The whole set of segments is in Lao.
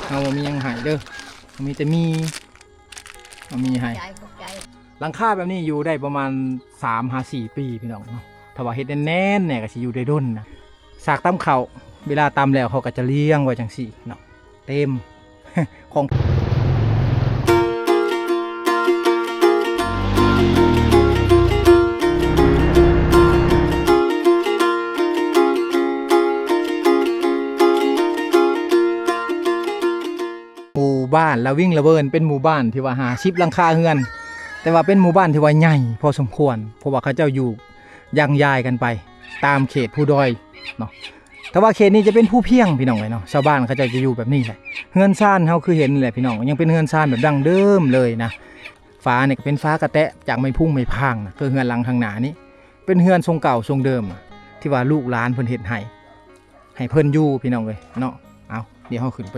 ເຮົາບໍ່ມີຫຍັງໃຫ້ເດີ້ ມີແຕ່ໝີ່ ເອົາໝີ່ໃຫ້. ຂອບໃຈ ຂອບໃຈ. ຫຼັງຄາແບບນີ້ຢູ່ໄດ້ປະມານສາມຫາສີ່ປີພີ່ນ້ອງເນາະ. ຖ້າວ່າເຮັດແໜ້ນໆແດ່ກໍຊິຢູ່ໄດ້ດົນນະ. ສາກຕຳເຂົ້າ ເວລາຕຳແລ້ວເຂົາກໍຈະລຽງໄວ້ຈັ່ງຊີ້ເນາະ ເຕັມ ຂອງ ໝູ່ບ້ານລະວິງລະເວີນ ເປັນໝູ່ບ້ານທີ່ວ່າຫ້າສິບຫຼັງຄາເຮືອນ ແຕ່ວ່າເປັນໝູ່ບ້ານທີ່ວ່າໃຫຍ່ພໍສົມຄວນ ເພາະວ່າເຂົາເຈົ້າຢູ່ຢ່າງຢາຍກັນໄປຕາມເຂດພູດອຍເນາະ. ແຕ່ວ່າເຂດນີ້ຈະເປັນພູພຽງພີ່ນ້ອງເອີຍເນາະ ຊາວບ້ານເຂົາເຈົ້າຈະຢູ່ແບບນີ້ແຫຼະ. ເຮືອນຊານເຮົາຄືເຫັນແຫຼະພີ່ນ້ອງ ຍັງເປັນເຮືອນຊານແບບດັ້ງເດີມເລີຍນະ. ຝານີ້ກໍເປັນຝາກະແຕະຈາກໄມ້ພຸງໄມ້ພາງນະ ຄືເຮືອນຫຼັງຂ້າງໜ້ານີ້ ເປັນເຮືອນຊົງເກົ່າຊົງເດີມ ທີ່ວ່າລູກຫຼານເພິ່ນເຮັດໃຫ້ ໃຫ້ເພິ່ນຢູ່ພີ່ນ້ອງເອີຍເນາະ. ເອົາ ດຽວເຮົາຂຶ້ນໄປ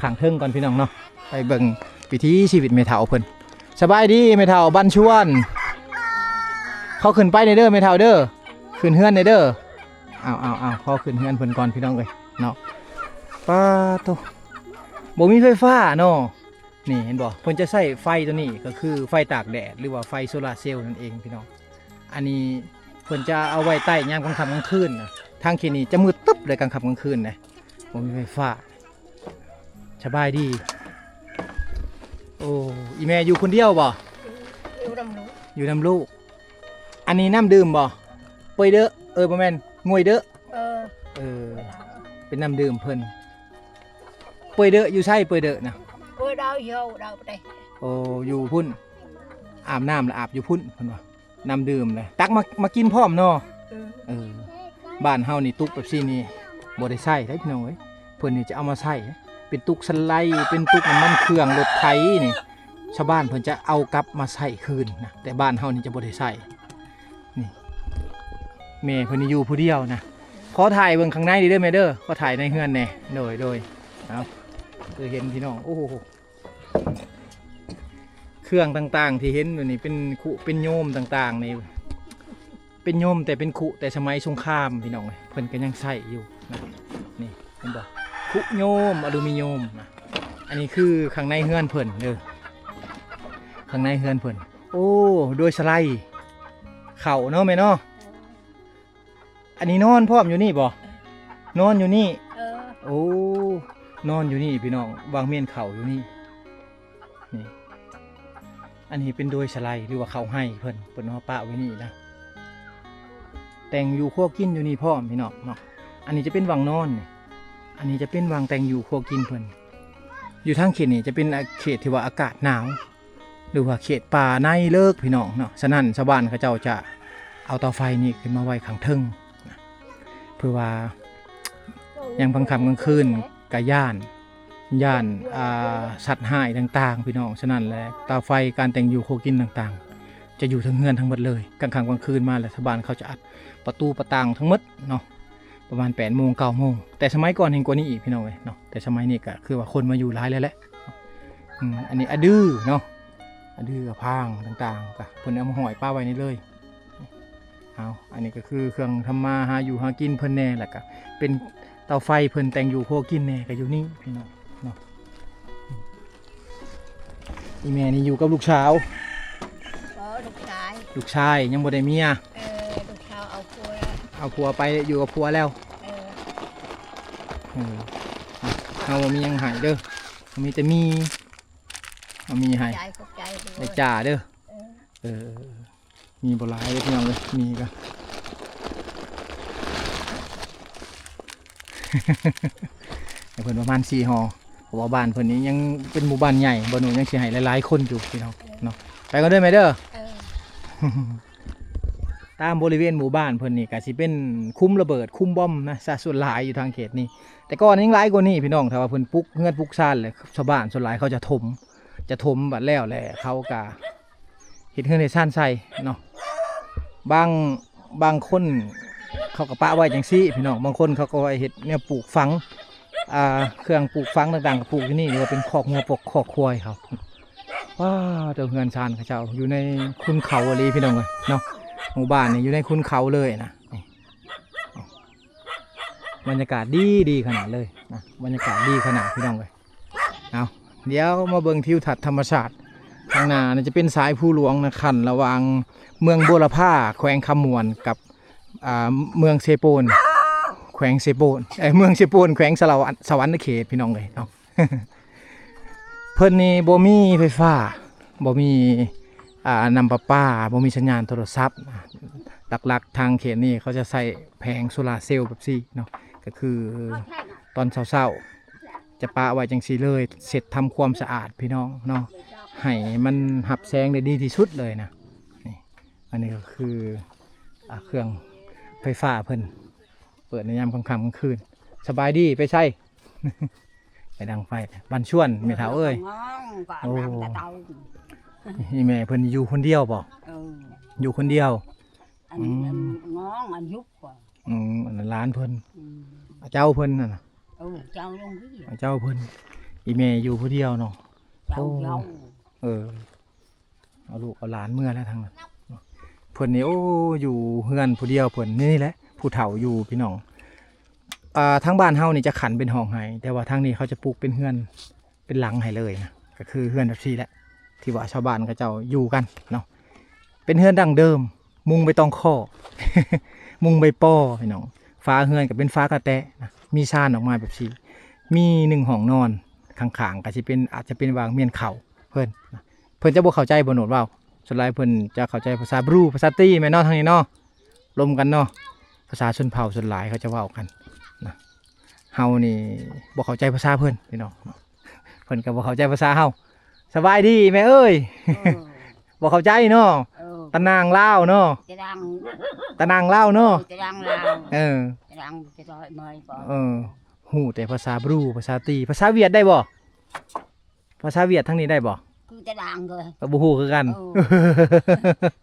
ຂ້າງເທິງກ່ອນພີ່ນ້ອງເນາະ ໄປເບິ່ງວິຖີຊີວິດແມ່ເຖົ້າເພິ່ນ. ສະບາຍດີແມ່ເຖົ້າບັນຊວນ ຂໍຂຶ້ນໄປແດ່ເດີ້ແມ່ເຖົ້າເດີ້ ຂຶ້ນເຮືອນແດ່ເດີ້. ເອົາໆໆ ຂໍຂຶ້ນເຮືອນເພິ່ນກ່ອນພີ່ນ້ອງເອີຍເນາະ. ປາໂທ້ ບໍ່ມີໄຟຟ້າເນາະ. ນີ້ເຫັນບໍ່ ເພິ່ນຈະໃຊ້ໄຟໂຕນີ້ ກໍຄືໄຟຕາກແດດ ຫຼືວ່າໄຟໂຊລາເຊວນັ້ນເອງພີ່ນ້ອງ. ອັນນີ້ເພິ່ນຈະເອົາໄວ້ໃຕ້ຍາມກາງຄ່ຳກາງຄືນນະ. ທາງເຂດນີ້ຈະມືດຕຶບເລີຍກາງຄ່ຳກາງຄືນນະ ບໍ່ມີໄຟຟ້າ. ສະບາຍດີ. ໂອ້ ອີແມ່ຢູ່ຄົນດຽວບໍ່? ຢູ່ນຳລູກ ຢູ່ນຳລູກ. ອັນນີ້ນ້ຳດື່ມບໍ່? ເປີຍເດີ້ ເອີ ບໍ່ແມ່ນ ງວຍເດີ້. ເອີ ເອີ ເປັນນ້ຳດື່ມເພິ່ນ. ເປີຍເດີ້ຢູ່ໃສ ເປີຍເດີ້ນະ? ເປີຍເດີ້ຢູ່ເດີ້ປະເທດ. ໂອ້ ຢູ່ພຸ້ນ ອາບນ້ຳລະອາບຢູ່ພຸ້ນ ເພິ່ນວ່າ. ນ້ຳດື່ມນະ ຕັກມາ ມາກິນພ້ອມເນາະ. ເອີ ເອີ ບ້ານເຮົານີ້ຕຸກແບບຊີ້ນີ້ບໍ່ໄດ້ໃຊ້ເດ້ພີ່ນ້ອງເອີຍ. ເພິ່ນນີ້ຈະເອົາມາໃຊ້ເປັນຕຸກສະໄລ ເປັນຕຸກນ້ຳມັນເຄື່ອງລົດໄຖນີ້ ຊາວບ້ານເພິ່ນຈະເອົາກັບມາໃຊ້ຄືນນະ ແຕ່ບ້ານເຮົານີ້ຈະບໍ່ໄດ້ໃຊ້. ນີ້ ແມ່ເພິ່ນນີ້ຢູ່ຜູ້ດຽວນະ. ຂໍຖ່າຍເບິ່ງຂ້າງໃນນີ້ເດີ້ແມ່ເດີ້ ຂໍຖ່າຍໃນເຮືອນແດ່. ໂດຍ ໂດຍ ເອົາ ຄືເຫັນພີ່ນ້ອງ ໂອ້ໂຫ ເຄື່ອງຕ່າງໆທີ່ເຫັນຢູ່ນີ້ເປັນຄຸເປັນໂຍມຕ່າງໆນີ້ ເປັນໂຍມແຕ່ເປັນຄຸແຕ່ສະໄໝສົງຄາມພີ່ນ້ອງເອີຍ ເພິ່ນກໍຍັງໃຊ້ຢູ່ນະ. ນີ້ເຫັນບໍ່ ຄຸໂຍມອາລູມີໂຍມນະ. ອັນນີ້ຄືຂ້າງໃນເຮືອນເພິ່ນເດີ້ ຂ້າງໃນເຮືອນເພິ່ນ. ໂອ້ ໂດຍສະໄລເຂົ້າເນາະແມ່ເນາະ. ອັນນີ້ນອນພ້ອມຢູ່ນີ້ບໍ່? ນອນຢູ່ນີ້. ເອີ ໂອ້ ນອນຢູ່ນີ້ພີ່ນ້ອງ ວາງມ້ຽນເຂົ້າຢູ່ນີ້. ນີ້ ອັນນີ້ເປັນໂດຍສະໄລ ຫຼືວ່າເຂົ້າໄຮ່ເພິ່ນ ເພິ່ນເອົາປະໄວ້ນີ້ນະ. ແຕ່ງຢູ່ຄົວກິນຢູ່ນີ້ພ້ອມພີ່ນ້ອງເນາະ. ອັນນີ້ຈະເປັນວັງນອນນີ້ ອັນນີ້ຈະເປັນວັງແຕ່ງຢູ່ຄົວກິນເພິ່ນ. ຢູ່ທາງເຂດນີ້ຈະເປັນເຂດທີ່ວ່າອາກາດໜາວ ຫຼືວ່າເຂດປ່າໃນເລິກພີ່ນ້ອງເນາະ. ສະນັ້ນຊາວບ້ານເຂົາເຈົ້າຈະເອົາເຕົາໄຟນີ້ຂຶ້ນມາໄວ້ຂ້າງເທິງນະ ເພື່ອວ່າຍາມກາງຄ່ຳກາງຄືນກະຢ້ານ ຢ້ານ ອ່າ ສັດຮ້າຍຕ່າງໆພີ່ນ້ອງ. ສະນັ້ນແຫຼະ ເຕົາໄຟ ການແຕ່ງຢູ່ຄົວກິນຕ່າງໆ ຈະຢູ່ເທິງເຮືອນທັງໝົດເລີຍ. ກາງຄ່ຳກາງຄືນມາແລ້ວ ຊາວບ້ານເຂົາຈະອັດປະຕູປະຕ່າງທັງໝົດເນາະ ປະມານແປດໂມງ ເກົ້າໂມງ. ແຕ່ສະໄໝກ່ອນແຮ່ງກວ່ານີ້ອີກພີ່ນ້ອງເອີຍເນາະ ແຕ່ສະໄໝນີ້ກະຄືວ່າຄົນມາຢູ່ຫຼາຍແລ້ວແຫຼະ. ອືມ ອັນນີ້ອະດືເນາະ ອະດືກະພາງຕ່າງໆ ກະເພິ່ນເອົາມາຫ້ອຍປະໄວ້ນີ້ເລີຍ. ເອົາ ອັນນີ້ກະຄືເຄື່ອງທຳມາຫາຢູ່ຫາກິນເພິ່ນແດ່ ແລ້ວກະເປັນເຕົາໄຟເພິ່ນແຕ່ງຢູ່ຄົວກິນແດ່ ກະຢູ່ນີ້ພີ່ນ້ອງເນາະ. ອີແມ່ນີ້ຢູ່ກັບລູກສາວ. ເອີ ລູກຊາຍ ລູກຊາຍຍັງບໍ່ໄດ້ເມຍ. ເອີ ລູກສາວເອົາຜົວ ເອົາຜົວໄປ ຢູ່ກັບຜົວແລ້ວ. ເອີ ເອີ ເຮົາບໍ່ມີຫຍັງໃຫ້ເດີ້ ມີແຕ່ໝີ່ ເອົາໝີ່ໃຫ້. ຂອບໃຈ ຂອບໃຈ ໄດ້ຈ່າເດີ້. ເອີ ເອີ ມີບໍ່ຫຼາຍເດີ້ພີ່ນ້ອງເອີຍ ມີກະ ໃຫ້ເພິ່ນປະມານສີ່ຫໍ່ ເພາະວ່າບ້ານເພິ່ນນີ້ຍັງເປັນໝູ່ບ້ານໃຫຍ່ ບໍ່ໜູຍັງຊິໃຫ້ຫຼາຍໆຄົນຢູ່ພີ່ນ້ອງເນາະ. ໄປກ່ອນເດີ້ແມ່ເດີ້. ເອີ ຕາມບໍລິເວນໝູ່ບ້ານເພິ່ນນີ້ກະຊິເປັນຂຸມລະເບີດ, ຂຸມບອມນະ ຊະສ່ວນຫຼາຍຢູ່ທາງເຂດນີ້. ແຕ່ກ່ອນຍັງຫຼາຍກວ່ານີ້ພີ່ນ້ອງ, ຖ້າວ່າເພິ່ນປຸກເຮືອນປຸກຊານແລ້ວ ຊາວບ້ານສ່ວນຫຼາຍເຂົາຈະຖົມ ຈະຖົມບັດແລ້ວແຫຼະ ເຂົາກະເຮັດເຮືອນເຮັດຊານໃສ່ເນາະ. ບາງ ບາງຄົນເຂົາກໍປະໄວ້ຈັ່ງຊີ້ພີ່ນ້ອງ, ບາງຄົນເຂົາກໍໄວ້ເຮັດແນວປູກຝັງ ອ່າ ເຄື່ອງປູກຝັງຕ່າງໆ ກໍປູກຢູ່ນີ້ ຫຼືວ່າເປັນຄອກງົວ ຄອກຄວາຍເຂົາ. ວ້າວ ເຈົ້າເຮືອນຊານເຂົາເຈົ້າຢູ່ໃນຄຸນເຂົາອີ່ຫຼີພີ່ນ້ອງເອີຍເນາະ. ໝູ່ບ້ານນີ້ຢູ່ໃນຄຸນເຂົາເລີຍນະ. ນີ້ ບັນຍາກາດດີ ດີຂະໜາດເລີຍນະ, ບັນຍາກາດດີຂະໜາດພີ່ນ້ອງເອີຍ. ເອົາ ດຽວມາເບິ່ງທິວທັດທຳມະຊາດ. ທາງໜ້ານີ້ຈະເປັນສາຍພູຫຼວງນະ, ຂັ້ນລະຫວ່າງເມືອງບົວລະພາ ແຂວງຄຳມ່ວນ ກັບ ອ່າ ເມືອງເຊໂປນ ແຂວງເຊໂປນ ເອີ ເມືອງເຊໂປນ ແຂວງສະລະວັນ ສະຫວັນນະເຂດ ພີ່ນ້ອງເອີຍເນາະ. ເພິ່ນນີ້ບໍ່ມີໄຟຟ້າ ບໍ່ມີ ອ່າ ນ້ຳປະປາ ບໍ່ມີສັນຍານໂທລະສັບ. ຫຼັກໆ ທາງເຂດນີ້ເຂົາຈະໃຊ້ແຜງໂຊລາເຊວແບບຊີ້ເນາະ, ກໍຄືຕອນເຊົ້າໆ ຈະປະໄວ້ຈັ່ງຊີ້ເລີຍ ເຊັດທຳຄວາມສະອາດພີ່ນ້ອງເນາະ, ໃຫ້ມັນຮັບແສງໄດ້ດີທີ່ສຸດເລີຍນະ. ນີ້ ອັນນີ້ກໍຄື ອ່າ ເຄື່ອງໄຟຟ້າເພິ່ນ ເປີດໃນຍາມຄ່ຳໆກາງຄືນ. ສະບາຍດີ ໄປໃສ? ໄປດັງໄຟ ບ້ານຊວນ ແມ່ເຖົ້າເອີຍ. ໂອ້ ອີ່ແມ່ເພິ່ນຢູ່ຄົນດຽວບໍ່? ເອີ ຢູ່ຄົນດຽວ. ອັນ ອືມ ອັນງອງ ອັນຍຸບກວ່າ ອືມ ອັນນັ້ນຫຼານເພິ່ນ. ອືມ ເຈົ້າເພິ່ນນັ້ນນະ. ເອີ ເຈົ້າລົງທີ່ ເຈົ້າເພິ່ນ. ອີ່ແມ່ຢູ່ຜູ້ດຽວເນາະ. ເຈົ້າ ໂອ້ ເຈົ້າ ເອີ ເອົາລູກເອົາຫຼານເມືອແລ້ວທາງນັ້ນ. ເພິ່ນນີ້ ໂອ້ ຢູ່ເຮືອນຜູ້ດຽວເພິ່ນ. ນີ້ແຫຼະຜູ້ເຖົ້າຢູ່ພີ່ນ້ອງ. ອ່າ ທາງບ້ານເຮົານີ້ຈະຂັນເປັນຫ້ອງໃຫ້, ແຕ່ວ່າທາງນີ້ເຂົາຈະປຸກເປັນເຮືອນເປັນຫຼັງໃຫ້ເລີຍນະ, ກໍຄືເຮືອນແບບຊີ້ແຫຼະ ທີ່ວ່າຊາວບ້ານເຂົາເຈົ້າຢູ່ກັນເນາະ. ເປັນເຮືອນດັ້ງເດີມ ມຸງໃບຕອງຄໍ້ ມຸງໃບປໍພີ່ນ້ອງ. ຝາເຮືອນກໍເປັນຝາກະແຕະນະ, ມີຊານອອກມາແບບຊີ້. ມີໜຶ່ງຫ້ອງນອນ, ຂ້າງໆກໍຊິເປັນ ອາດຈະເປັນວ່າເມນເຂົ້າເພິ່ນນະ. ເພິ່ນຈະບໍ່ເຂົ້າໃຈ ບໍ່ໂນດເວົ້າ. ສ່ວນຫຼາຍເພິ່ນຈະເຂົ້າໃຈພາສາບຣູ ພາສາຕີແມ່ນເນາະ, ທາງນີ້ເນາະ ລົມກັນເນາະ. ພາສາຊົນເຜົ່າສ່ວນຫຼາຍເຂົາຈະເວົ້າກັນນະ. ເຮົານີ້ບໍ່ເຂົ້າໃຈພາສາເພິ່ນພີ່ນ້ອງເນາະ, ເພິ່ນກໍບໍ່ເຂົ້າໃຈພາສາເຮົາ. ສະບາຍດີແມ່ເອີຍ. ເອີ ບໍ່ເຂົ້າໃຈເນາະ. ເອີ ຕານາງລາວເນາະ. ຕານາງ ຕານາງລາວເນາະ. ເອີ ຕານາງລາວ. ເອີ ຕານາງຈະໄດ້ເມື່ອຍກໍ ເອີ ຮູ້ແຕ່ພາສາບຣູ ພາສາຕີ. ພາສາຫວຽດໄດ້ບໍ່? ພາສາຫວຽດທາງນີ້ໄດ້ບໍ່? ຄືຕາດາງເລີຍ ກໍບໍ່ຮູ້ຄືກັນ. ເອີ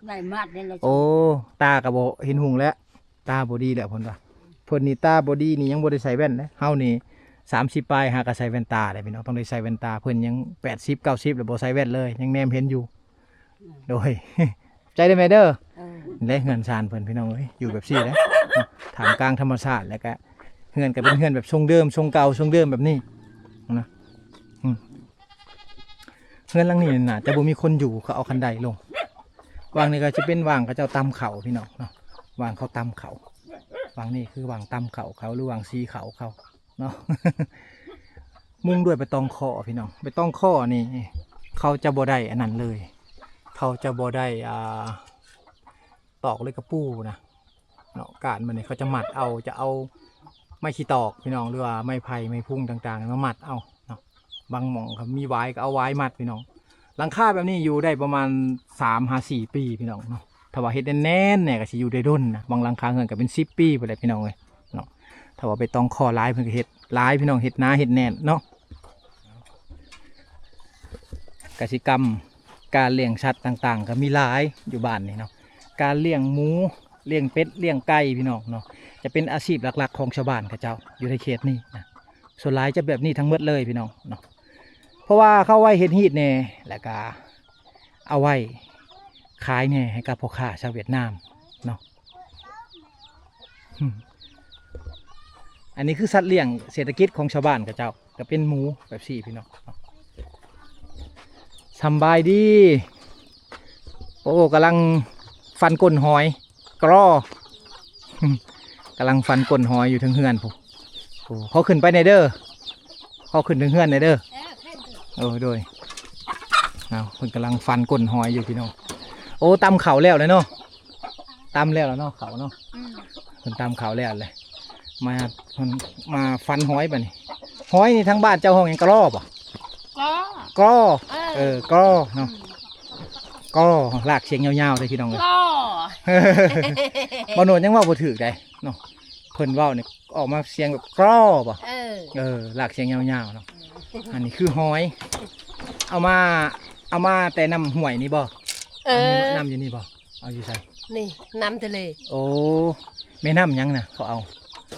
ໄດ້ໝົດນີ້ແຫຼະ. ໂອ້ ຕາກໍບໍ່ເຫັນຮຸ່ງແລ້ວ, ຕາບໍ່ດີແລ້ວເພິ່ນວ່າ. ເພິ່ນນີ້ຕາບໍ່ດີນີ້ ຍັງບໍ່ໄດ້ໃສ່ແວ່ນເດ້. ເຮົານີ້ສາມສິບປາຍຫາກໍໃສ່ແວ່ນຕາແລ້ວພີ່ນ້ອງ, ຕ້ອງໄດ້ໃສ່ແວ່ນຕາ. ເພິ່ນຍັງແປດສິບ ເກົ້າສິບແລ້ວ ບໍ່ໃສ່ແວ່ນເລີຍ, ຍັງແນມເຫັນຢູ່. ອືມ ໂດຍ ໃຈເດີແມ່ເດີ. ເອີ ແລະເຮືອນຊານເພິ່ນພີ່ນ້ອງເອີຍ ຢູ່ແບບຊີ້ເດ້ ທ່າມກາງທຳມະຊາດ. ແລ້ວກະເຮືອນກໍເປັນເຮືອນແບບຊົງເດີມ ຊົງເກົ່າ ຊົງເດີມແບບນີ້ນະ. ອືມ ເຮືອນຫຼັງນີ້ໜ້າຈະບໍ່ມີຄົນຢູ່, ເຂົາເອົາຄັນໄດລົງ. ຫວ່າງນີ້ກໍຈະເປັນຫວ່າງເຂົາເຈົ້າຕຳເຂົ້າພີ່ນ້ອງເນາະ, ຫວ່າງເຂົາຕຳເຂົ້າ. ຫວ່າງນີ້ຄືຫວ່າງຕຳເຂົ້າເຂົາ ຫຼືຫວ່າງສີເຂົ້າເຂົາເນາະ. ມຸງດ້ວຍໃບຕອງຄໍ້ພີ່ນ້ອງ. ໃບຕອງຄໍ້ນີ້ເຂົາຈະບໍ່ໄດ້ອັນນັ້ນເລີຍ, ເຂົາຈະບໍ່ໄດ້ ອ່າ ຕອກເຫຼັກກະປູນະເນາະ. ກ້ານມັນນີ້ເຂົາຈະມັດເອົາ, ຈະເອົາໄມ້ຂີ້ຕອກພີ່ນ້ອງ ຫຼືວ່າໄມ້ໄຜ່ ໄມ້ພຸງຕ່າງໆ ມາມັດເອົາເນາະ. ບາງໝ່ອງກໍມີຫວາຍ ກໍເອົາຫວາຍມັດພີ່ນ້ອງ. ຫຼັງຄາແບບນີ້ຢູ່ໄດ້ປະມານສາມຫາສີ່ປີພີ່ນ້ອງເນາະ. ຖ້າວ່າເຮັດແໜ້ນໆແດ່ກໍຊິຢູ່ໄດ້ດົນນະ, ບາງຫຼັງຄາເຮືອນກໍເປັນສິບປີພຸ້ນແຫຼະພີ່ນ້ອງເອີຍເນາະ. ຖ້າວ່າໃບຕອງຄໍ້ຫຼາຍ ເພິ່ນກໍເຮັດຫຼາຍພີ່ນ້ອງ, ເຮັດໜາເຮັດແໜ້ນເນາະ. ກະສິກຳ ການລ້ຽງສັດຕ່າງໆກໍມີຫຼາຍຢູ່ບ້ານນີ້ເນາະ. ການລ້ຽງໝູ ລ້ຽງເປັດ ລ້ຽງໄກ່ພີ່ນ້ອງເນາະ, ຈະເປັນອາຊີບຫຼັກໆຂອງຊາວບ້ານເຂົາເຈົ້າຢູ່ໃນເຂດນີ້ນະ. ສ່ວນຫຼາຍຈະແບບນີ້ທັງໝົດເລີຍພີ່ນ້ອງເນາະ, ເພາະວ່າເຂົາໄວ້ເຮັດຮີດແດ່ ແລ້ວກະເອົາໄວ້ຂາຍແດ່ໃຫ້ກັບພໍ່ຄ້າຊາວຫວຽດນາມເນາະ. ອັນນີ້ຄືສັດລ້ຽງເສດຖະກິດຂອງຊາວບ້ານເຂົາເຈົ້າ ກໍເປັນໝູແບບຊີ້ພີ່ນ້ອງ. ສຳບາຍດີ. ໂອ້ ກຳລັງຟັນກົ້ນຫອຍ ກລໍ ກຳລັງຟັນກົ້ນຫອຍຢູ່ເທິງເຮືອນພຸ້ນ. ໂອ້ ຂໍຂຶ້ນໄປແດ່ເດີ, ຂໍຂຶ້ນເທິງເຮືອນແດ່ເດີ. ເອີ ໂດຍ. ເອົາ ເພິ່ນກຳລັງຟັນກົ້ນຫອຍຢູ່ພີ່ນ້ອງ. ໂອ້ ຕຳເຂົ້າແລ້ວແຫຼະເນາະ, ຕຳແລ້ວແຫຼະເນາະ ເຂົ້າເນາະ. ອືມ ເພິ່ນຕຳເຂົ້າແລ້ວແຫຼະ. ມາ ມາຟັນຫອຍບາດນີ້. ຫອຍນີ້ທາງບ້ານເຈົ້າຮ້ອງຫຍັງ? ກລໍບໍ່? ກລໍ ກລໍ. ເອີ ເອີ ກລໍເນາະ. ອືມ ກລໍ ລາກສຽງຍາວໆເດ້ພີ່ນ້ອງເອີຍ. ກລໍ ບໍ່ໂນດຍັງເວົ້າບໍ່ຖືກໃດເນາະ. ເພິ່ນເວົ້ານີ້ອອກມາສຽງແບບກຣໍບໍ່? ເອີ ເອີ ລາກສຽງຍາວໆເນາະ. ອັນນີ້ຄືຫອຍ ເອົາມາ ເອົາມາແຕ່ນ້ຳຫ້ວຍນີ້ບໍ່? ເອີ ນ້ຳຢູ່ນີ້ບໍ່? ເອົາຢູ່ໃສ? ນີ້ນ້ຳທະເລ. ໂອ້ ແມ່ນ້ຳຫຍັງນະ? ເຂົາເອົາ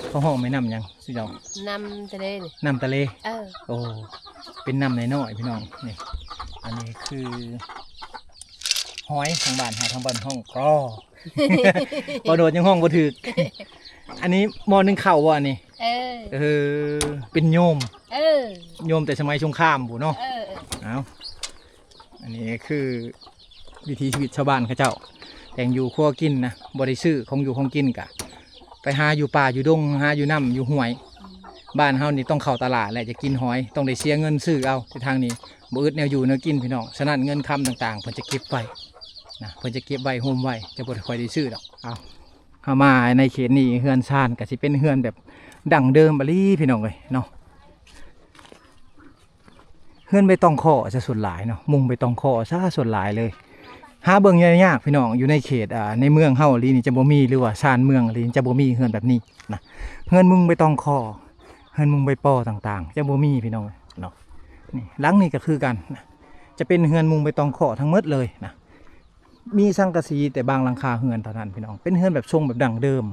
ເຂົາຮ້ອງແມ່ນ້ຳຫຍັງ? ສຸດຍອດ ນ້ຳທະເລນີ້ ນ້ຳທະເລ. ເອີ ໂອ້ ເປັນນ້ຳນ້ອຍໆ ພີ່ນ້ອງ. ນີ້ ອັນນີ້ຄືຫອຍ ທາງບ້ານເຮົາ ທາງບ້ານຮ້ອງກຣໍ. ບໍ່ໂນດຍັງຮ້ອງບໍ່ຖືກ. ອັນນີ້ໝໍ້ໜຶ້ງເຂົ້າບໍ່ອັນນີ້? ເອີ ເອີ ເປັນໂຍມ ເອີ ໂຍມແຕ່ສະໄໝສົງຄາມພຸ້ນເນາະ. ເອີ ເອີ ເອົາ ອັນນີ້ຄືວິຖີຊີວິດຊາວບ້ານເຂົາເຈົ້າ ແຕ່ງຢູ່ຄົວກິນນະ ບໍ່ໄດ້ຊື້ຂອງຢູ່ຂອງກິນ ກະໄປຫາຢູ່ປ່າຢູ່ດົງ ຫາຢູ່ນ້ຳຢູ່ຫ້ວຍ. ບ້ານເຮົານີ້ຕ້ອງເຂົ້າຕະຫຼາດແຫຼະ ຈະກິນຫອຍ ຕ້ອງໄດ້ເສຍເງິນຊື້ເອົາ. ແຕ່ທາງນີ້ບໍ່ອຶດແນວຢູ່ແນວກິນ ພີ່ນ້ອງ. ສະນັ້ນເງິນຄຳຕ່າງໆ ເພິ່ນຈະເກັບໄວ້ນະ ເພິ່ນຈະເກັບໄວ້ໂຮມໄວ້ ຈະບໍ່ຄ່ອຍໄດ້ຊື້ດອກ. ເອົາ ເຂົ້າມາໃນເຂດນີ້ ເຮືອນຊານກະຊິເປັນເຮືອນແບບດັ້ງເດີມອີ່ຫຼີ ພີ່ນ້ອງເອີຍເນາະ. ເຮືອນໃບຕອງຄໍ້ຊະສ່ວນຫຼາຍເນາະ ມຸງໃບຕອງຄໍ້ຊະສ່ວນຫຼາຍເລີຍ. ຫາເບິ່ງຍາກໆ ພີ່ນ້ອງ ຢູ່ໃນເຂດ ອ່າ ໃນເມືອງເຮົາອີ່ຫຼີນີ້ຈະບໍ່ມີ ຫຼືວ່າຊານເມືອງອີ່ຫຼີນີ້ຈະບໍ່ມີເຮືອນແບບນີ້ນະ. ເຮືອນມຸງໃບຕອງຄໍ້ ເຮືອນມຸງໃບປໍຕ່າງໆ ຈະບໍ່ມີ ພີ່ນ້ອງເນາະ. ນີ້ ຫຼັງນີ້ກໍຄືກັນນະ ຈະເປັນເຮືອນມຸງໃບຕອງຄໍ້ທັງໝົດເລີຍນະ. ມີສັງກະສີແຕ່ບາງຫຼັງຄາເຮືອນເທົ່ານັ້ນ ພີ່ນ້ອງ. ເປັນເຮືອນແບບຊົງແບບດັ້ງເດີມ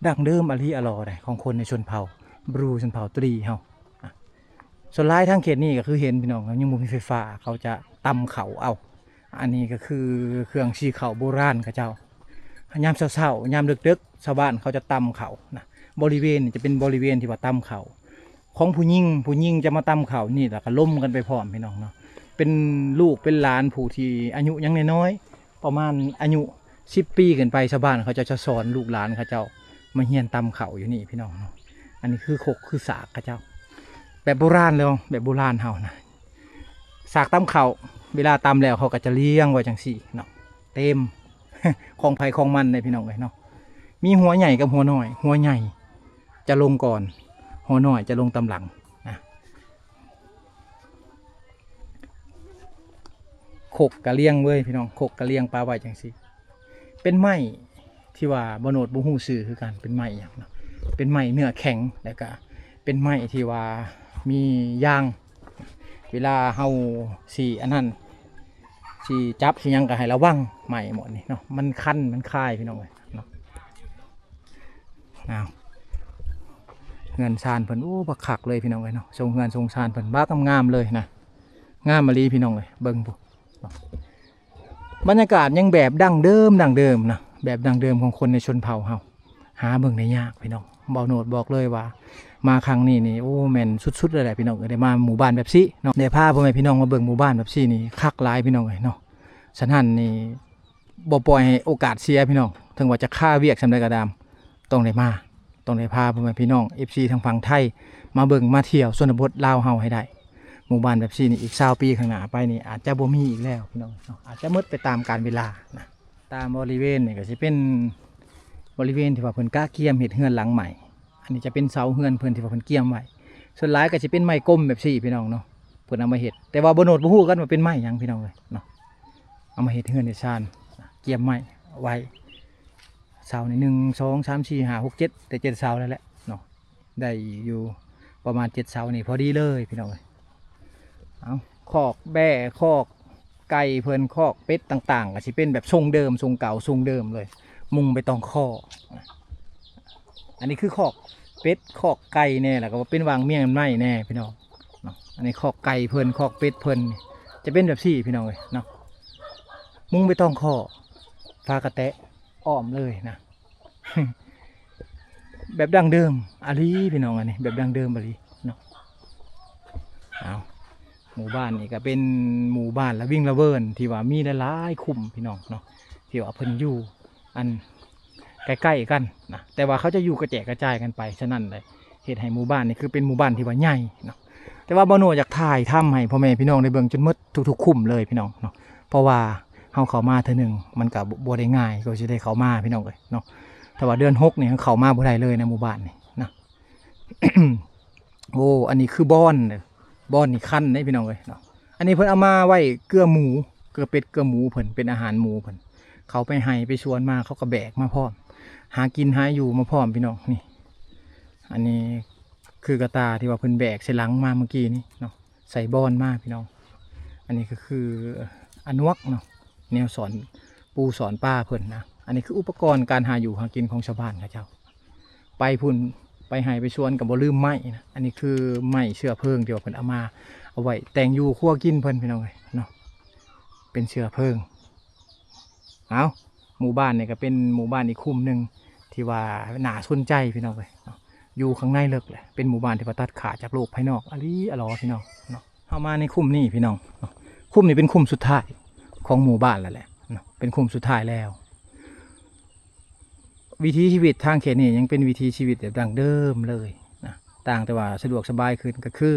ດັ້ງເດີມອາລີອາລໍໃດ ຂອງຄົນໃນຊົນເຜົ່າບຣູ ຊົນເຜົ່າຕຣີເຮົາ. ສ່ວນຫຼາຍທາງເຂດນີ້ກໍຄືເຫັນ ພີ່ນ້ອງ ຍັງບໍ່ມີໄຟຟ້າ ເຂົາຈະຕຳເຂົ້າເອົາ. ອັນນີ້ກໍຄືເຄື່ອງສີເຂົ້າໂບລານເຂົາເຈົ້າ. ຍາມເຊົ້າໆ ຍາມເດິກໆ ຊາວບ້ານເຂົາຈະຕຳເຂົ້ານະ. ບໍລິເວນນີ້ຈະເປັນບໍລິເວນທີ່ວ່າຕຳເຂົ້າ ຂອງຜູ້ຍິງ ຜູ້ຍິງຈະມາຕຳເຂົ້ານີ້ ແລ້ວກໍລົມກັນໄປພ້ອມ ພີ່ນ້ອງເນາະ. ເປັນລູກເປັນຫຼານຜູ້ທີ່ອາຍຸຍັງນ້ອຍໆ ປະມານອາຍຸສິບປີຂຶ້ນໄປ ຊາວບ້ານເຂົາເຈົ້າຈະສອນລູກຫຼານເຂົາເຈົ້າມາຮຽນຕຳເຂົ້າຢູ່ນີ້ ພີ່ນ້ອງເນາະ. ອັນນີ້ຄືຄົກຄືສາກເຂົາເຈົ້າ ແບບໂບລານເລີຍ ແບບໂບລານເຮົານະ. ສາກຕຳເຂົ້າ ເວລາຕຳແລ້ວເຂົາກໍຈະລຽງໄວ້ຈັ່ງຊີ້ເນາະ ເຕັມ ຂອງໃຜຂອງມັນເດ້ ພີ່ນ້ອງເອີຍເນາະ. ມີຫົວໃຫຍ່ກັບຫົວນ້ອຍ ຫົວໃຫຍ່ຈະລົງກ່ອນ ຫົວນ້ອຍຈະລົງຕາມຫຼັງນະ. ຄົກກະລຽງເວີຍ ພີ່ນ້ອງ ຄົກກະລຽງປະໄວ້ຈັ່ງຊີ້. ເປັນໄມ້ທີ່ວ່າບໍ່ໂນດບໍ່ຮູ້ຊື່ຄືກັນ ເປັນໄມ້ຫຍັງເນາະ. ເປັນໄມ້ເນື້ອແຂງ ແລ້ວກະເປັນໄມ້ທີ່ວ່າມີຢາງ ເວລາເຮົາຊິອັນນັ້ນ ຊິຈັບຊິຫຍັງກໍໃຫ້ລະວັງໄມ້ໝົດນີ້ເນາະ ມັນຄັນມັນຄາຍ ພີ່ນ້ອງເອີຍເນາະ. ອ້າວ ເຮືອນຊານເພິ່ນ ໂອ້ ບັກຄັກເລີຍ ພີ່ນ້ອງເອີຍເນາະ. ຊົງເຮືອນຊົງຊານເພິ່ນບັກງາມໆເລີຍນະ ງາມອີ່ຫຼີ ພີ່ນ້ອງເອີຍ. ເບິ່ງພຸ້ນເນາະ ບັນຍາກາດຍັງແບບດັ້ງເດີມ ດັ້ງເດີມນະ ແບບດັ້ງເດີມຂອງຄົນໃນຊົນເຜົ່າເຮົາ. ຫາເບິ່ງໄດ້ຍາກ ພີ່ນ້ອງ. ເບົາໂນດບອກເລີຍວ່າມາຄັ້ງນີ້ນີ້ ໂອ້ ແມ່ນສຸດໆເລີຍແຫຼະ ພີ່ນ້ອງເອີຍ ໄດ້ມາໝູ່ບ້ານແບບຊີ້ເນາະ ໄດ້ພາພໍ່ແມ່ພີ່ນ້ອງມາເບິ່ງໝູ່ບ້ານແບບຊີ້ນີ້ຄັກຫຼາຍ ພີ່ນ້ອງເອີຍເນາະ. ສະນັ້ນນີ້ບໍ່ປ່ອຍໃຫ້ໂອກາດເສຍ ພີ່ນ້ອງ ເຖິງວ່າຈະຄາວຽກສ່ຳໃດກໍຕາມ ຕ້ອງໄດ້ມາ ຕ້ອງໄດ້ພາພໍ່ແມ່ພີ່ນ້ອງ ເອັຟຊີ ທາງຝັ່ງໄທ ມາເບິ່ງມາທ່ຽວຊົນນະບົດລາວເຮົາໃຫ້ໄດ້. ໝູ່ບ້ານແບບຊີ້ນີ້ ອີກຊາວປີຂ້າງໜ້າໄປນີ້ ອາດຈະບໍ່ມີອີກແລ້ວ ພີ່ນ້ອງເນາະ ອາດຈະໝົດໄປຕາມການເວລານະ. ຕາມບໍລິເວນນີ້ກໍຊິເປັນບໍລິເວນທີ່ວ່າເພິ່ນກະກຽມເຮັດເຮືອນຫຼັງໃໝ່. ອັນນີ້ຈະເປັນເສົາເຮືອນເພິ່ນທີ່ວ່າເພິ່ນກຽມໄວ້ ສ່ວນຫຼາຍກໍຊິເປັນໄມ້ກົມແບບຊີ້ ພີ່ນ້ອງເນາະ ເພິ່ນເອົາມາເຮັດ. ແຕ່ວ່າບໍ່ໂນດບໍ່ຮູ້ຄືກັນວ່າເປັນໄມ້ຫຍັງ ພີ່ນ້ອງເອີຍເນາະ ເອົາມາເຮັດເຮືອນເຮັດຊານ ກຽມໄມ້ໄວ້. ເສົານີ້ ໜຶ່ງ ສອງ ສາມ ສີ່ ຫ້າ ຫົກ ເຈັດ ໄດ້ເຈັດເສົາແລ້ວແຫຼະເນາະ ໄດ້ຢູ່ປະມານເຈັດເສົານີ້ພໍດີເລີຍ ພີ່ນ້ອງເອີຍ. ເອົາ ຄອກແບ້ ຄອກໄກ່ເພິ່ນ ຄອກເປັດຕ່າງໆ ກໍຊິເປັນແບບຊົງເດີມ ຊົງເກົ່າ ຊົງເດີມເລີຍ ມຸງໃບຕອງຄໍ້. ອັນນີ້ຄືຄອກເປັດ ຄອກໄກ່ແດ່ ແລ້ວກໍເປັນຫວ່າງມຽງໄມ້ແດ່ ພີ່ນ້ອງເນາະ. ອັນນີ້ຄອກໄກ່ເພິ່ນ ຄອກເປັດເພິ່ນ ຈະເປັນແບບຊີ້ ພີ່ນ້ອງເອີຍເນາະ ມຸງໃບຕອງຄໍ້ ຝາກະແຕະອ້ອມເລີຍນະ. ແບບດັ້ງເດີມອາລີ ພີ່ນ້ອງ ອັນນີ້ແບບດັ້ງເດີມອາລີເນາະ. ເອົາ ໝູ່ບ້ານນີ້ກໍເປັນໝູ່ບ້ານລະວິງລະເວີນ ທີ່ວ່າມີຫຼາຍໆຄຸ້ມ ພີ່ນ້ອງເນາະ ທີ່ວ່າເພິ່ນຢູ່ອັນໃກ້ໆກັນນະ ແຕ່ວ່າເຂົາຈະຢູ່ກະແຈກກະຈາຍກັນໄປ. ສະນັ້ນເລີຍເຮັດໃຫ້ໝູ່ບ້ານນີ້ຄືເປັນໝູ່ບ້ານທີ່ວ່າໃຫຍ່ເນາະ. ແຕ່ວ່າບ່າວໂນດຢາກຖ່າຍທຳໃຫ້ພໍ່ແມ່ພີ່ນ້ອງໄດ້ເບິ່ງຈົນໝົດທຸກໆຄຸ້ມເລີຍ ພີ່ນ້ອງເນາະ ເພາະວ່າ ເຮົາເຂົ້າມາເທື່ອໜຶ່ງ ມັນກະບໍ່ ບໍ່ໄດ້ງ່າຍ ກວ່າຊິໄດ້ເຂົ້າມາ ພີ່ນ້ອງເອີຍເນາະ. ຖ້າວ່າເດືອນຫົກນີ້ ເຮົາເຂົ້າມາບໍ່ໄດ້ເລີຍໃນໝູ່ບ້ານນີ້ນະ. ໂອ້ ອັນນີ້ຄືບ່ອນເດີ ບ່ອນນີ້ຄັນເດ້ ພີ່ນ້ອງເອີຍເນາະ. ອັນນີ້ເພິ່ນເອົາມາໄວ້ເກືອໝູ ເກືອເປັດ ເກືອໝູເພິ່ນ ເປັນອາຫານໝູເພິ່ນ. ເຂົາໄປໄຮ່ໄປສວນມາ ເຂົາກໍແບກມາພ້ອມ ຫາກິນຫາຢູ່ມາພ້ອມ ພີ່ນ້ອງ. ນີ້ ອັນນີ້ຄືກະຕ່າທີ່ວ່າເພິ່ນແບກໃສ່ຫຼັງມາເມື່ອກີ້ນີ້ເນາະ ໃສ່ບ່ອນມາ ພີ່ນ້ອງ. ອັນນີ້ກໍຄືອານວກເນາະ ແນວສອນປູສອນປາເພິ່ນນະ. ອັນນີ້ຄືອຸປະກອນການຫາຢູ່ຫາກິນຂອງຊາວບ້ານເຂົາເຈົ້າ. ໄປພຸ້ນ ໄປໄຮ່ໄປສວນກໍບໍ່ລືມໄມ້ນະ. ອັນນີ້ຄືໄມ້ເຊື້ອເພີງທີ່ວ່າເພິ່ນເອົາມາ ເອົາໄວ້ແຕ່ງຢູ່ຄົວກິນເພິ່ນ ພີ່ນ້ອງເອີຍເນາະ ເປັນເຊື້ອເພີງ. ເອົາ ໝູ່ບ້ານນີ້ກໍເປັນໝູ່ບ້ານອີກຄຸ້ມໜຶ່ງທີ່ວ່າໜ້າສົນໃຈ ພີ່ນ້ອງເອີຍເນາະ. ຢູ່ຂ້າງໃນເລິກແຫຼະ ເປັນໝູ່ບ້ານທີ່ວ່າຕັດຂາດຈາກໂລກພາຍນອກ ອາລີອາຫຼໍ ພີ່ນ້ອງເນາະ. ເຮົາມາໃນຄຸ້ມນີ້ ພີ່ນ້ອງເນາະ. ຄຸ້ມນີ້ເປັນຄຸ້ມສຸດທ້າຍຂອງໝູ່ບ້ານແລ້ວແຫຼະເນາະ ເປັນຄຸ້ມສຸດທ້າຍແລ້ວ. ວິຖີຊີວິດທາງເຂດນີ້ຍັງເປັນວິຖີຊີວິດແບບດັ້ງເດີມເລີຍນະ ຕ່າງແຕ່ວ່າສະດວກສະບາຍຂຶ້ນ ກໍຄື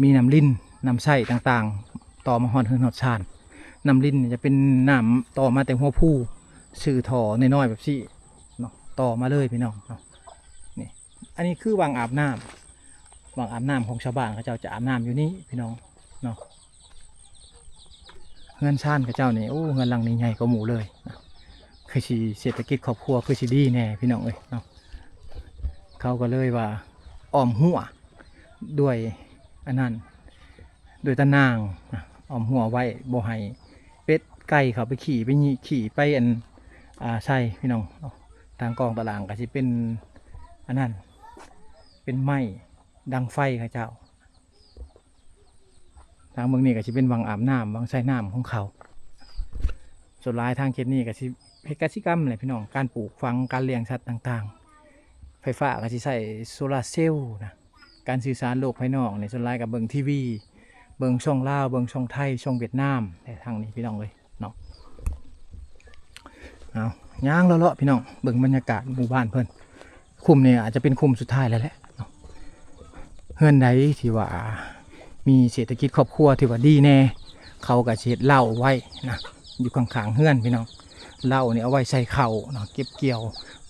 ມີນ້ຳລິນ ນ້ຳໃຊ້ຕ່າງໆ ຕໍ່ມາຮອດເຮືອນຮອດຊານ. ນ້ຳລິນນີ້ຈະເປັນນ້ຳຕໍ່ມາແຕ່ຫົວພູ ຊື່ທໍ່ນ້ອຍໆແບບຊີ້ເນາະ ຕໍ່ມາເລີຍ ພີ່ນ້ອງເນາະ. ນີ້ ອັນນີ້ຄືວັງອາບນ້ຳ ວັງອາບນ້ຳຂອງຊາວບ້ານ ເຂົາເຈົ້າຈະອາບນ້ຳຢູ່ນີ້ ພີ່ນ້ອງເນາະ. ເຮືອນຊານເຂົາເຈົ້ານີ້ ໂອ້ ເຮືອນຫຼັງນີ້ໃຫຍ່ກວ່າໝູ່ເລີຍນະ. ຄືຊິເສດຖະກິດຄອບຄົວຄືຊິດີແດ່ ພີ່ນ້ອງເອີຍເນາະ. ເຂົາກໍເລີຍວ່າອ້ອມຮົ້ວດ້ວຍອັນນັ້ນ ດ້ວຍຕາໜ່າງນະ ອ້ອມຮົ້ວໄວ້ ບໍ່ໃຫ້ເປັດໄກ່ເຂົ້າໄປຂີ້ໄປຫຍິກຂີ້ໄປອັນ ອ່າ ໃສ່ ພີ່ນ້ອງເນາະ. ທາງກອງຕາລາງກໍຊິເປັນອັນນັ້ນ ເປັນໄມ້ດັງໄຟເຂົາເຈົ້າ. ທາງເບື້ອງນີ້ກໍຊິເປັນວັງອາບນ້ຳ ວັງໃຊ້ນ້ຳຂອງເຂົາ. ສ່ວນຫຼາຍທາງເຂດນີ້ກໍຊິເຮັດກະສິກຳແຫຼະ ພີ່ນ້ອງ ການປູກຝັງ ການລ້ຽງສັດຕ່າງໆ. ໄຟຟ້າກໍຊິໃຊ້ໂຊລາເຊວນະ. ການສື່ສານໂລກພາຍນອກນີ້ ສ່ວນຫຼາຍກໍເບິ່ງທີວີ ເບິ່ງຊ່ອງລາວ ເບິ່ງຊ່ອງໄທ ຊ່ອງຫວຽດນາມ ແຕ່ທາງນີ້ ພີ່ນ້ອງເອີຍເນາະ. ເອົາ ຍ່າງເລາະໆ ພີ່ນ້ອງ ເບິ່ງບັນຍາກາດໝູ່ບ້ານເພິ່ນ. ຄຸ້ມນີ້ອາດຈະເປັນຄຸ້ມສຸດທ້າຍແລ້ວແຫຼະເນາະ. ເຮືອນໃດທີ່ວ່າມີເສດຖະກິດຄອບຄົວທີ່ວ່າດີແດ່ ເຂົາກໍຊິເຮັດເລົ້າໄວ້ນະ ຢູ່ຂ້າງໆເຮືອນ ພີ່ນ້ອງ. ເລົ້ານີ້ເອົາໄວ້ໃສ່ເຂົ້າເນາະ ເກັບກ່ຽວ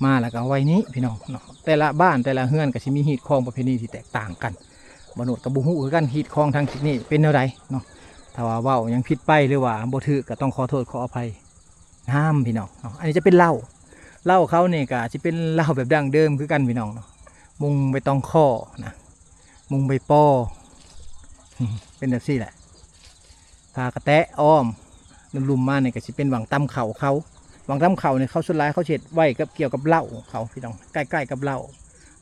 ມາແລ້ວກໍເອົາໄວ້ນີ້ ພີ່ນ້ອງເນາະ. ແຕ່ລະບ້ານແຕ່ລະເຮືອນກໍຊິມີຮີດຄອງປະເພນີທີ່ແຕກຕ່າງກັນ. ບ່າວໂນດກໍບໍ່ຮູ້ຄືກັນ ຮີດຄອງທາງເຂດນີ້ເປັນແນວໃດເນາະ. ຖ້າວ່າເວົ້າຫຍັງຜິດໄປ ຫຼືວ່າບໍ່ຖືກ ກໍຕ້ອງຂໍໂທດຂໍອະໄພ ງາມ ພີ່ນ້ອງເນາະ. ອັນນີ້ຈະເປັນເລົ້າ ເລົ້າເຂົານີ້ກະຊິເປັນເລົ້າແບບດັ້ງເດີມຄືກັນ ພີ່ນ້ອງເນາະ. ມຸງໃບຕອງຄໍ້ນະ ມຸງໃບປໍ ເປັນແບບຊີ້ແຫຼະ. ຜ້າກະແຕະອ້ອມ ລຸ່ມໆມານີ້ກະຊິເປັນຫວ່າງຕຳເຂົ້າເຂົາ. ຫວ່າງຕຳເຂົ້ານີ້ເຂົາສ່ວນຫຼາຍເຂົາຊິເຮັດໄວ້ກັບ ກ່ຽວກັບເລົ້າເຂົາ ພີ່ນ້ອງ ໃກ້ໆກັບເລົ້າ.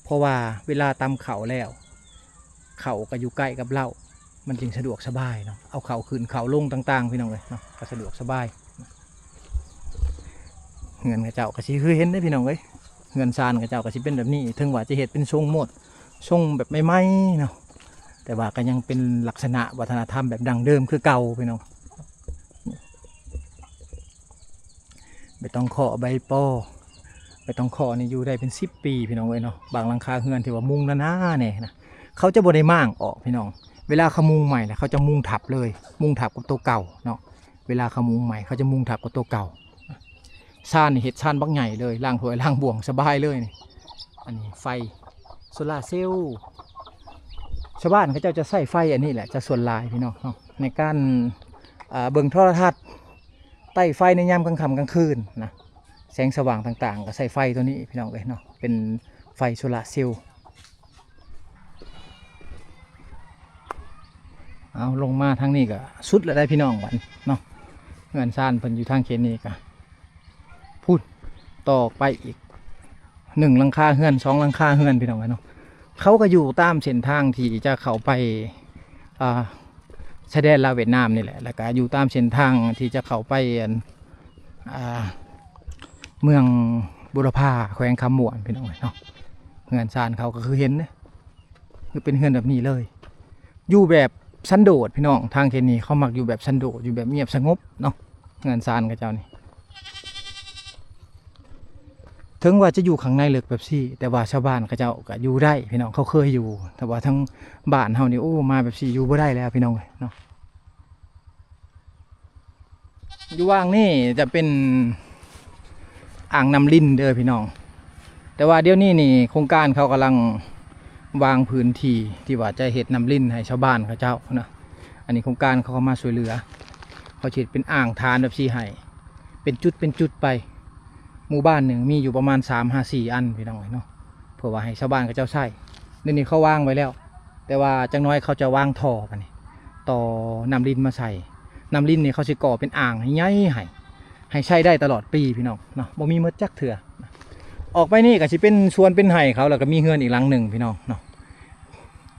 ເພາະວ່າເວລາຕຳເຂົ້າແລ້ວ ເຂົ້າກໍຢູ່ໃກ້ກັບເລົ້າ ມັນຈຶ່ງສະດວກສະບາຍເນາະ. ເອົາເຂົ້າຂຶ້ນເຂົ້າລົງຕ່າງໆ ພີ່ນ້ອງເອີຍເນາະ ກໍສະດວກສະບາຍ. ເຮືອນເຂົາເຈົ້າກໍຊິຄືເຫັນເດ້ ພີ່ນ້ອງເອີຍ ເຮືອນຊານເຂົາເຈົ້າກໍຊິເປັນແບບນີ້. ເຖິງວ່າຈະເຮັດເປັນຊົງໂມດ ຊົງແບບໃໝ່ໆເນາະ ແຕ່ວ່າກໍຍັງເປັນລັກສະນະວັດທະນະທຳແບບດັ້ງເດີມຄືເກົ່າ ພີ່ນ້ອງ. ໃບຕອງຄໍ້ ໃບປໍ ໃບຕອງຄໍ້ນີ້ຢູ່ໄດ້ເປັນສິບປີ ພີ່ນ້ອງເອີຍເນາະ. ບາງຫຼັງຄາເຮືອນທີ່ວ່າມຸງໜາໆແດ່ນະ ເຂົາຈະບໍ່ໄດ້ມ້າງອອກ ພີ່ນ້ອງ. ເວລາເຂົາມຸງໃໝ່ນະ ເຂົາຈະມຸງທັບເລີຍ ມຸງທັບກັບໂຕເກົ່າເນາະ. ເວລາເຂົາມຸງໃໝ່ ເຂົາຈະມຸງທັບກັບໂຕເກົ່າ. ຊານນີ້ເຮັດຊານບັກໃຫຍ່ເລີຍ ລ້າງຖ້ວຍລ້າງບ່ວງສະບາຍເລີຍນີ້. ອັນນີ້ໄຟໂຊລາເຊວ ຊາວບ້ານເຂົາເຈົ້າຈະໃຊ້ໄຟອັນນີ້ແຫຼະ ຈະສ່ວນຫຼາຍ ພີ່ນ້ອງເນາະ ໃນການ ເອີ ເບິ່ງໂທລະທັດ ໃຕ້ໄຟໃນຍາມກາງຄ່ຳກາງຄືນນະ. ແສງສະຫວ່າງຕ່າງໆກໍໃຊ້ໄຟຕົວນີ້ ພີ່ນ້ອງເອີຍເນາະ ເປັນໄຟໂຊລາເຊວ. ເອົາ ລົງມາທາງນີ້ກໍສຸດແລ້ວໄດ໋ ພີ່ນ້ອງ ບັດເນາະ. ເຮືອນຊານເພິ່ນຢູ່ທາງເຂດນີ້ກໍພຸ້ນ ຕໍ່ໄປອີກໜຶ່ງຫຼັງຄາເຮືອນ ສອງຫຼັງຄາເຮືອນ ພີ່ນ້ອງເອີຍເນາະ. ເຂົາກໍຢູ່ຕາມເສັ້ນທາງທີ່ຈະເຂົ້າໄປ ອ່າ ຊາຍແດນລາວຫວຽດນາມນີ້ແຫຼະ ແລ້ວກໍຢູ່ຕາມເສັ້ນທາງທີ່ຈະເຂົ້າໄປ ອັນ ອ່າ ເມືອງບຸລະພາ ແຂວງຄຳມ່ວນ ພີ່ນ້ອງເອີຍເນາະ. ເຮືອນຊານເຂົາກໍຄືເຫັນເດ້ ຄືເປັນເຮືອນແບບນີ້ເລີຍ ຢູ່ແບບສັນໂດດ ພີ່ນ້ອງ. ທາງເຂດນີ້ເຂົາມັກຢູ່ແບບສັນໂດດ ຢູ່ແບບງຽບສະຫງົບເນາະ ເຮືອນຊານເຂົາເຈົ້ານີ້. ເຖິງວ່າຈະຢູ່ຂ້າງໃນເລິກແບບຊີ້ ແຕ່ວ່າຊາວບ້ານເຂົາເຈົ້າກໍຢູ່ໄດ້ ພີ່ນ້ອງ ເຂົາເຄີຍຢູ່. ແຕ່ວ່າທາງບ້ານເຮົານີ້ ໂອ້ ມາແບບຊີ້ຢູ່ບໍ່ໄດ້ແລ້ວ ພີ່ນ້ອງເອີຍເນາະ. ຢູ່ຫວ່າງນີ້ຈະເປັນອ່າງນ້ຳລິນເດີ ພີ່ນ້ອງ. ແຕ່ວ່າດຽວນີ້ນີ້ໂຄງການເຂົາກຳລັງວາງພື້ນທີ່ທີ່ວ່າຈະເຮັດນ້ຳລິນໃຫ້ຊາວບ້ານເຂົາເຈົ້ານະ. ອັນນີ້ໂຄງການເຂົາເຂົ້າມາຊ່ວຍເຫຼືອ ເຂົາຊິເຮັດເປັນອ່າງທານແບບຊີ້ໃຫ້. ເປັນຈຸດເປັນຈຸດໄປ. ໝູ່ບ້ານໜຶ່ງມີຢູ່ປະມານສາມຫາສີ່ອັນ ພີ່ນ້ອງເອີຍເນາະ ເພື່ອວ່າໃຫ້ຊາວບ້ານເຂົາເຈົ້າໃຊ້. ດຽວນີ້ເຂົາວາງໄວ້ແລ້ວ ແຕ່ວ່າຈັກໜ້ອຍເຂົາຈະວາງທໍ່ບາດນີ້ ຕໍ່ນ້ຳລິນມາໃສ່. ນ້ຳລິນນີ້ເຂົາຊິກໍ່ເປັນອ່າງໃຫຍ່ໆໃຫ້ ໃຊ້ໄດ້ຕະຫຼອດປີພີ່ນ້ອງເນາະ ບໍ່ມີໝົດຈັກເທື່ອ. ອອກໄປນີ້ກໍຊິເປັນສວນເປັນໄຮ່ເຂົາ ແລ້ວກໍມີເຮືອນອີກຫຼັງໜຶ່ງພີ່ນ້ອງເນາະ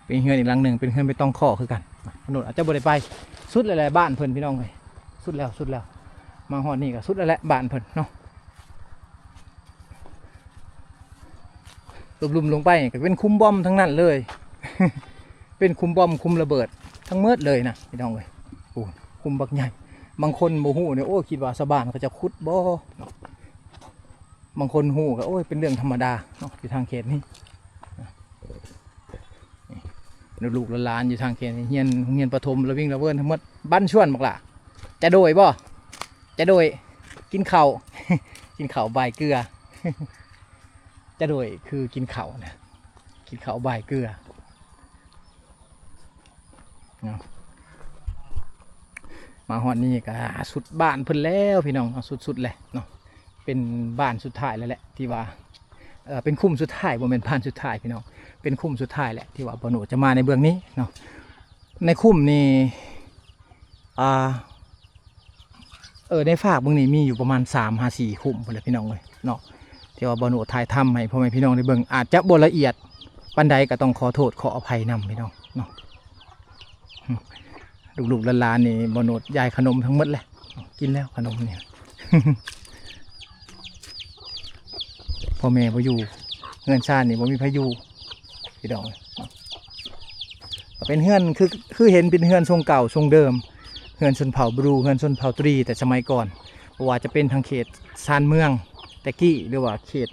ເປັນເຮືອນອີກຫຼັງໜຶ່ງ ເປັນເຮືອນເປັນຕອງຄໍຄືກັນ. ອາໂນດອາດຈະບໍ່ໄດ້ໄປ ສຸດແລ້ວແຫຼະບ້ານເພິ່ນພີ່ນ້ອງເອີຍ ສຸດແລ້ວ ສຸດແລ້ວ. ມາຮອດນີ້ກໍສຸດແລ້ວແຫຼະບ້ານເພິ່ນເນາະ. ລຸ່ມໆລົງໄປກໍເປັນຂຸມບອມທັງນັ້ນເລີຍ ເປັນຂຸມບອມຂຸມລະເບີດທັງໝົດເລີຍນະພີ່ນ້ອງເອີຍ. ໂອ້ ຂຸມບັກໃຫຍ່ ບາງຄົນບໍ່ຮູ້ນີ້ ໂອ້ ຄິດວ່າຊາວບ້ານເຂົາເຈົ້າຂຸດບໍ່ເນາະ. ບາງຄົນຮູ້ກໍ ໂອ້ຍ ເປັນເລື່ອງທຳມະດາເນາະ ຢູ່ທາງເຂດນີ້. ລູກໆຫຼານໆຢູ່ທາງເຂດນີ້ ຮຽນ ໂຮງຮຽນປະຖົມລະວິງລະເວີນທັງໝົດ. ບັນຊວນບັກຫຼ້າ ຈະໂດຍບໍ່? ຈະໂດຍ ກິນເຂົ້າ ກິນເຂົ້າບາຍເກືອ. ຈະໂດຍຄືກິນເຂົ້ານະ ກິນເຂົ້າບາຍເກືອເນາະ. ມາຮອດນີ້ກໍສຸດບ້ານເພິ່ນແລ້ວພີ່ນ້ອງເນາະ ສຸດໆແຫຼະເນາະ. ເປັນບ້ານສຸດທ້າຍແລ້ວແຫຼະທີ່ວ່າ ເອີ ເປັນຂຸມສຸດທ້າຍ ບໍ່ແມ່ນບ້ານສຸດທ້າຍພີ່ນ້ອງ ເປັນຂຸມສຸດທ້າຍແຫຼະທີ່ວ່າບ່າວໂນດຈະມາໃນເບື້ອງນີ້ເນາະ. ໃນຂຸມນີ້ ອ່າ ເອີ ໃນຟາກເບື້ອງນີ້ມີຢູ່ປະມານສາມຫາສີ່ຂຸມພຸ້ນແຫຼະພີ່ນ້ອງເອີຍເນາະ ທີ່ວ່າບ່າວໂນດຖ່າຍທຳໃຫ້ພໍ່ແມ່ພີ່ນ້ອງໄດ້ເບິ່ງ ອາດຈະບໍ່ລະອຽດປານໃດ ກໍຕ້ອງຂໍໂທດຂໍອະໄພນຳພີ່ນ້ອງເນາະ. ລູກໆຫຼານໆນີ້ບ່າວໂນດຢາຍຂະໜົມທັງໝົດແຫຼະ ກິນແລ້ວຂະໜົມນີ້ ພໍ່ແມ່ບໍ່ຢູ່ ເຮືອນຊານນີ້ບໍ່ມີໃຜຢູ່ພີ່ນ້ອງ. ເປັນເຮືອນ ຄື ຄືເຫັນເປັນເຮືອນຊົງເກົ່າຊົງເດີມ ເຮືອນຊົນເຜົ່າບຣູ ເຮືອນຊົນເຜົ່າຕຣີ ແຕ່ສະໄໝກ່ອນ ບໍ່ວ່າຈະເປັນທາງເຂດຊານເມືອງແຕ່ກີ້ ຫຼືວ່າເຂດ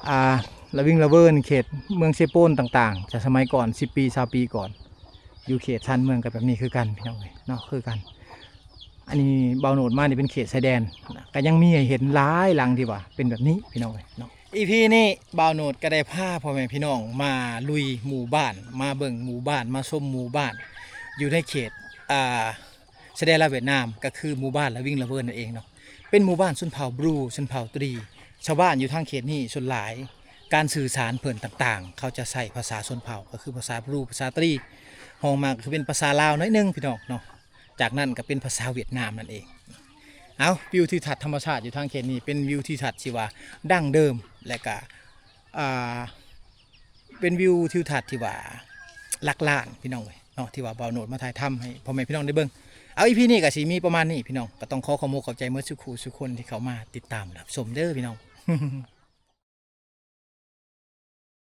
ອ່າ ລະວິງລະເວີນ ເຂດເມືອງເຊໂປນຕ່າງໆ ແຕ່ສະໄໝກ່ອນ ສິບປີ ຊາວປີກ່ອນ ຢູ່ເຂດຊານເມືອງກໍແບບນີ້ຄືກັນພີ່ນ້ອງເອີຍເນາະ ຄືກັນ. ອັນນີ້ບ່າວໂນດມານີ້ເປັນເຂດຊາຍແດນ ກໍຍັງມີໃຫ້ເຫັນຫຼາຍຫຼັງທີ່ວ່າເປັນແບບນີ້ພີ່ນ້ອງເອີຍເນາະ. ອີພີນີ້ບ່າວໂນດກໍໄດ້ພາພໍ່ແມ່ພີ່ນ້ອງມາລຸຍໝູ່ບ້ານ ມາເບິ່ງໝູ່ບ້ານ ມາຊົມໝູ່ບ້ານ ຢູ່ໃນເຂດ ອ່າ ຊາຍແດນລາວຫວຽດນາມ ກໍຄືໝູ່ບ້ານລະວິງລະເວີນນັ້ນເອງເນາະ. ເປັນໝູ່ບ້ານຊົນເຜົ່າບຣູ ຊົນເຜົ່າຕຣີ ຊາວບ້ານຢູ່ທາງເຂດນີ້ສ່ວນຫຼາຍ ການສື່ສານເພິ່ນຕ່າງໆ ເຂົາຈະໃຊ້ພາສາຊົນເຜົ່າ ກໍຄືພາສາບຣູ ພາສາຕຣີ ຮອງມາກໍຄືເປັນພາສາລາວໜ້ອຍໜຶ່ງພີ່ນ້ອງເນາະ. ຈາກນັ້ນກໍເປັນພາສາຫວຽດນາມນັ້ນເອງ. ເອົາ ວິວທິວທັດທຳມະຊາດຢູ່ທາງເຂດນີ້ ເປັນວິວທິວທັດທີ່ວ່າດັ້ງເດີມ ແລະກະ ອ່າ ເປັນວິວທິວທັດທີ່ວ່າຫຼັກລ້ານພີ່ນ້ອງເອີຍເນາະ ທີ່ວ່າບ່າວໂນດມາຖ່າຍທຳໃຫ້ພໍ່ແມ່ພີ່ນ້ອງໄດ້ເບິ່ງ. ເອົາ ອີພີນີ້ກໍຊິມີປະມານນີ້ພີ່ນ້ອງ ກໍຕ້ອງຂໍຂອບອົກຂອບໃຈໝົດສູ່ຄູ່ສູ່ຄົນທີ່ເຂົ້າມາຕິດຕາມຮັບຊົມເດີພີ່ນ້ອງ.